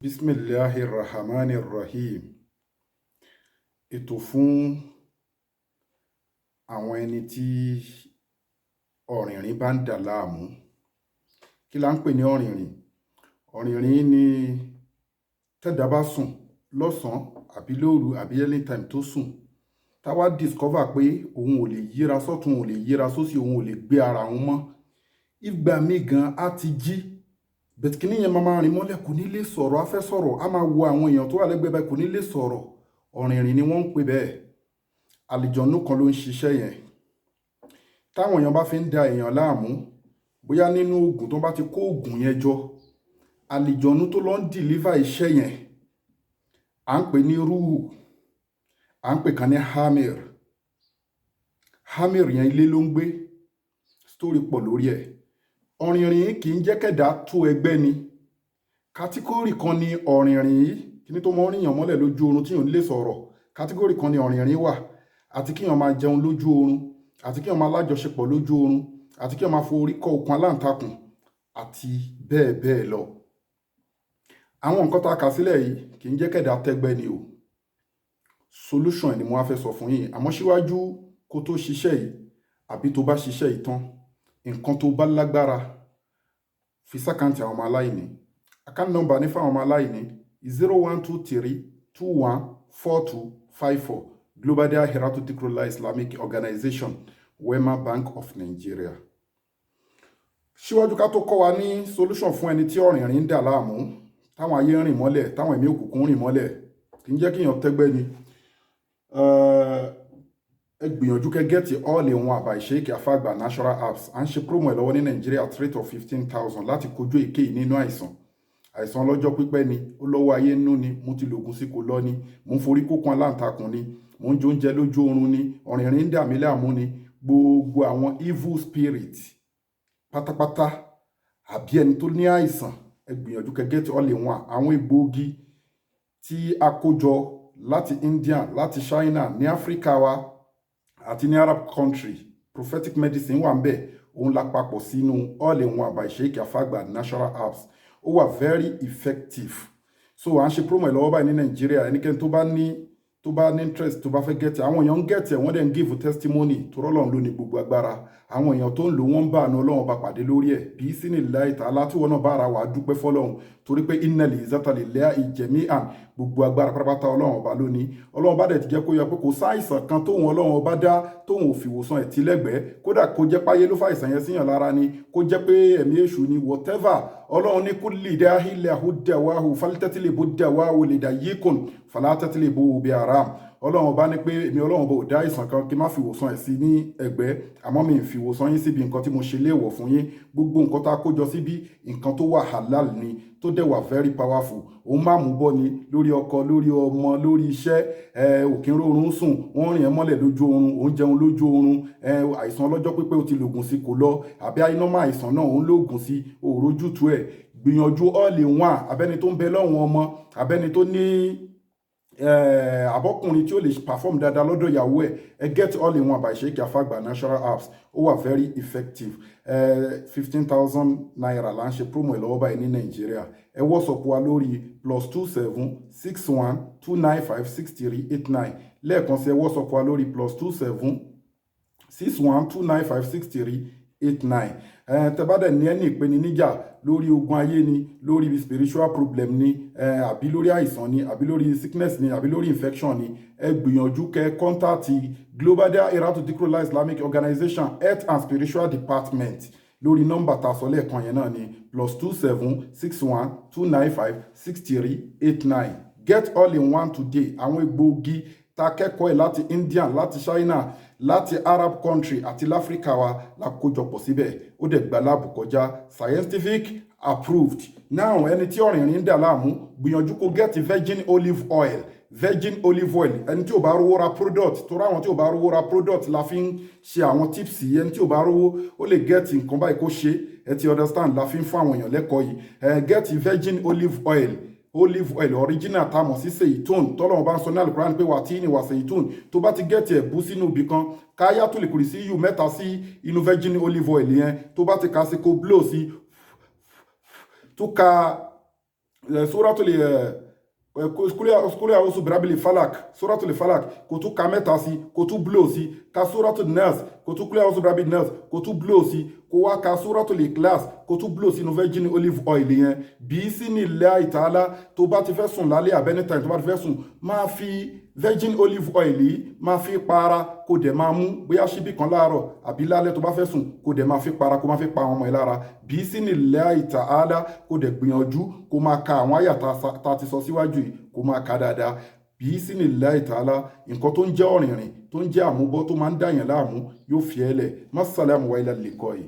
Bismillahi Rahmani Rahim. Ètò fún àwọn ẹni tí ọ̀rìnrìn bá ń dà láàmú. Kí là ń pè ní ọ̀rìnrìn? Ọ̀rìnrìn ni tẹ́dàá bá sùn lọ́sàn-án àbí lóru àbí anytime tó sùn, tá wá discover pé òun ò lè yíra sọ́tún, òun ò lè yíra sósì, òun ò lè gbé ara òun mọ́. Ìgbà míì gan á ti jí, but kíní yẹn máa máa rìn mọ́lẹ̀, kò ní lè sọ̀rọ̀, á fẹ́ sọ̀rọ̀, á máa wo àwọn èèyàn tó wà lẹ́gbẹ̀ẹ́ báyìí, kò ní lè sọ̀rọ̀. Ọ̀rìnrìn ni wọ́n ń pè bẹ́ẹ̀. Àlìjọ̀nú kan ló ń ṣiṣẹ́ yẹn. Táwọn èèyàn bá fi ń da èèyàn láàmú, bóyá nínú oògùn, tó bá ti kó oògùn yẹn jọ, àlìjọ̀nú tó lọ ń deliver iṣẹ́ yẹn, à ń pè ní rúhù, à ń pè kan ní hamir. Hamir yẹn, ilé ló ń gbé. Story pọ̀ lórí ẹ̀. Ọ̀rìnrìn kì í jẹ́ kẹ̀dá tó ẹgbẹ́ ni. Category kan ni ọ̀rìnrìn yìí, kíní tó mọ́ ríyàn mọ́lẹ̀ lójú oorun tí yàn ní lè sọ̀rọ̀. Category kan ni ọ̀rìnrìn wà, àti kíyàn máa jẹun lójú oorun, àti kíyàn máa lájọṣepọ̀ lójú oorun, àti kíyàn máa forí kọ́ okùn aláǹtakùn, àti bẹ́ẹ̀ bẹ́ẹ̀ lọ. Àwọn nǹkan tá a kà sílẹ̀ yìí kì í jẹ́ kẹ̀dá tẹ́gbẹ́ ni o. Solution ni mo wá fẹ́ sọ fún yín. Àmọ́ síwájú kó tó ṣiṣẹ́ yìí, àbí tó bá ṣiṣẹ́ yìí tán, nǹkan tó bá lágbára, fi sí account àwọn ọmọ aláìní. Account number ní fáwọn ọmọ aláìní: 0123214254, Global Dahiratu Dhikrlahi Islamic Organization, Wema Bank of Nigeria. Síwájú ká tó kọ́ wa ní solution fún ẹni tí ọ̀rìnrìn ń dà láàmú, táwọn ayé ń rìn mọ́lẹ̀, táwọn ẹ̀mí òkùnkùn ń rìn mọ́lẹ̀, kì í jẹ́ kíyàn tẹ́gbẹ́ ni, ẹ gbìyànjú kẹ́ get all in one by Sheikh Afagba Natural Herbs. À ń ṣe promo ẹ̀ lọ́wọ́ ní Nàìjíríà at rate of 15,000 láti kojú èké nínú àìsàn. Àìsàn ọlọ́jọ́ pípẹ́ ni, ó lọ́wọ́ ayé nínú ni, mo ti lògùn sí kò lọ ni, mo ń forí kókun aláǹtakùn ni, mo ń jóúnjẹ lójú oorun ni, ọ̀rìnrìn ń dà mí láàmú ni, gbogbo àwọn evil spirit pátápátá, àbí ẹni tó ní àìsàn, ẹ gbìyànjú kẹ́ get all in one. Àwọn egbòogi tí a kó jọ láti India, láti China, ní Áfíríkà wa àti ní Arab country, prophetic medicine wà ń bẹ̀, òun la papọ̀ sínú all in one by Sheikh Afagba Natural Herbs. Ó wà very effective. So à ń ṣe promo ẹ̀ lọ́wọ́ báyìí ní Nàìjíríà. Ẹnikẹ́ni tó bá ní interest, tó bá fẹ́ get, àwọn èèyàn ń get ẹ̀, wọ́n dẹ̀ ń give testimony tó rọ́lọ́run ló ní gbogbo agbára. Àwọn èèyàn tó ń lò wọ́n ń bá àánú Ọlọ́run bá pàdé lórí ẹ̀ bí sínú ìlà ìta alátiwọ́n náà bá ara wà á dúpẹ́ fọlọ́run, torí pé innal izzata lillahi jami'an, gbogbo agbára pátápátá, Ọlọ́run Ọba lónìí. Ọlọ́run bá dẹ̀ ti jẹ́ kó yọ pé kò sáìsàn kan tóun Ọlọ́run Ọba dá tóun ò fi ìwòsàn ẹ̀ tí lẹ́gbẹ̀ẹ́. Kódà kó jẹ́ páyé ló fàìsàn yẹn síyàn lára ni, kó jẹ́ pé ẹ̀mí èṣù ni, whatever, Ọlọ́run ní kulli dahin lahu dawahu faltatlibu dawahu lidayyikum fala tatlibu bi haram. Ọlọ́run Ọba ní pé èmi Ọlọ́run Ọba ò dá àìsàn kan kí n má fi ìwòsàn ẹ̀ sí ní ẹ̀gbẹ́, àmọ́ mi ì fi ìwòsàn yín síbi nǹkan tí mo ṣe léèwọ̀ fún yín. Gbogbo nǹkan tá a kó jọ síbí, nǹkan tó wà halal ni, tó dẹ̀ wà very powerful. Òun má mú bọ́ ni lórí ọkọ, lórí ọmọ, lórí iṣẹ́ ẹ, òkè rọrùn sùn, wọ́n rìn ẹ́ mọ́lẹ̀ lójú oorun, òun jẹun lójú oorun ẹ, àìsàn ọlọ́jọ́ pípẹ́, ó ti lògùn sí kò lọ, àbí àìnọ́mọ̀ àìsàn náà, òun lògùn sí òrójútu ẹ̀, gbìyànjú all in one. Abẹ́ni tó ń bẹ lọ́wọ́n ọmọ, abẹ́ni tó ní àbọ́kùnrin tí ó lè perform dáadáa lọ́dọ̀ ìyàwó ẹ̀, ẹ get all in one by Sheikh Afagba Natural Herbs. Ó wà very effective. ₦15,000 là ń ṣe promo ẹ̀ lọ́wọ́ báyìí ní Nàìjíríà. Ẹ WhatsApp wa lórí +27 612956389. Lẹ́ẹ̀kan sí, ẹ WhatsApp wa lórí +27 612956389. Tẹ́ bá dẹ̀ ní ẹni ìpèníjà lórí ogun ayé ni, lórí spiritual problem ni, àbí lórí àìsàn ni, àbí lórí sickness ni, àbí lórí infection ni, ẹ gbìyànjú kẹ́ contact Global Dahiratu Dhikrlahi Islamic Organization Health and Spiritual Department lórí nọ́mbà tá a sọ lẹ́ẹ̀kan yẹn náà ni, +27 612956389. Get all in one today. Àwọn egbòogi tá a kẹ́kọ̀ọ́ ẹ̀ láti India, láti China, láti Arab country àti láfíríkà wa la kójọpọ̀ síbẹ̀. Ó dẹ̀ gba lab kọjá, scientific approved. Now, ẹni tí ọ̀rìnrìn ń dà láàmú, gbìyànjú kó get virgin olive oil. Virgin olive oil, ẹni tí ò bá rówó ra product, torí àwọn tí ò bá rówó ra product la fi ń ṣe àwọn tips yìí. Ẹni tí ò bá rówó, ó lè get nǹkan báyìí kó ṣe. Ẹ ti understand, la fi ń fún àwọn èèyàn lẹ́kọ̀ọ́ yìí. Ẹ get virgin olive oil, olive oil original tá a mọ̀ sí seitun, tọ́lọ́run bá ń sọ ní Alukuran pé wà tí ní wà seitun. Tó bá ti get ẹ̀, bú sínú ibì kan, káyà tó lè kùrì sí yù mẹ́ta sí inú virgin olive oil yẹn. Tó bá ti ka sí, kó blow sí, tó ka. Suratul kúlẹ̀ a'udhu birabbil falak, Suratul Falak, kó tún ka mẹ́ta sí, kó tún blow sí. Ka Suratul Nas, kó tún kúlẹ̀ a'udhu birabbin Nas, kó tún blow sí. Kó wá ka Suratul Ikhlas, kó tún blow sínú virgin olive oil yẹn. Bí sí ní ilẹ̀ ìtàlá, tó bá ti fẹ́ sùn lálẹ́ àbí anytime tó bá ti fẹ́ sùn, máa fi virgin olive oil yìí, máa fi para, kó dẹ̀ máa mú bóyá ṣíbí kan láàárọ̀ àbí lálẹ́ tó bá fẹ́ sùn, kó dẹ̀ máa fi para, kó máa fi pa àwọn ọmọ ẹ̀ lára. Bí sí ní ilẹ̀ ìtàlá, kó dẹ̀ gbìyànjú kó máa ka àwọn àyà tá a ti sọ síwájú yìí, kó máa ka dáadáa. Bí sí ní ilẹ̀ ìtàlá, nǹkan tó ń jẹ́ ọ̀rìnrìn, tó ń jẹ́ àmúbọ́, tó máa ń dàyàn láàmú, yóò fi ẹ́ lẹ̀. Masalamu wa ilal liqai.